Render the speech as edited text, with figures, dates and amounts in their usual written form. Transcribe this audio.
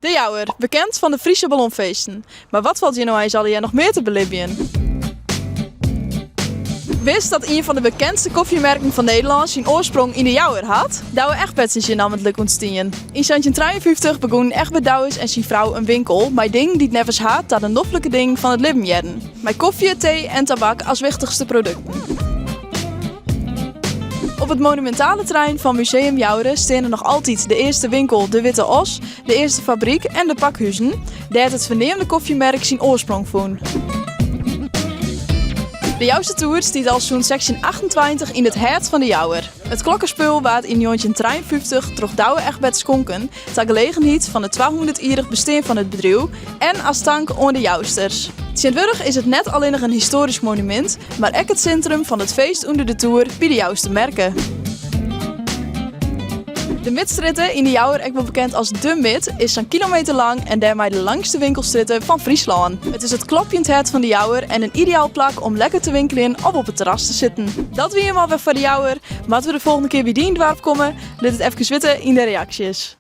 De Jouwer, bekend fan de Friese Ballonfeesten. Mar wat falt hjir no eins allegear noch mear te belibjen? Wist dat ien fan de bekendste kofjemerken fan Nederlân syn oarsprong yn De Jouwer hat? Douwe Egberts is hjir nammentlik ûntstien. Yn 1753 begûnen Egbert Douwes en syn frou in winkel mei dingen dy't neffens har ta de noflike dingen fan it libben hearden. Mei kofje, tee en tabak as wichtichste produkten. Op it monumintale terrein fan Museum Joure steane noch altyd de earste winkel De Witte Os, de earste fabryk en de pakhuzen, dêr't it ferneamde kofjemerk syn oarsprong fûn. De Jouster Toer stiet al sûnt 1628 yn it hert fan De Jouwer. It klokkespul waard yn 1953 troch Douwe Egberts skonken ta gelegenheid fan it 200-jierrich bestean fan it bedriuw en as tank oan de Jousters. Tsjintwurdich is it net allinnich in histoarysk monumint, mar ek it sintrum fan it feest ûnder de toer by de Jouster Merke. De Midstrjitte, yn De Jouwer ek wol bekend as De Mid, is sa'n kilometer lang en dêrmei de langste winkelstrjitte fan Fryslân. It is it klopjend hert fan De Jouwer en in ideaal plak om lekker te winkeljen of op it terras te sitten. Dat wie him alwer foar De Jouwer. Moatte we de folgjende kear by dyn doarp komme? Lit it efkes witte yn de reaksjes.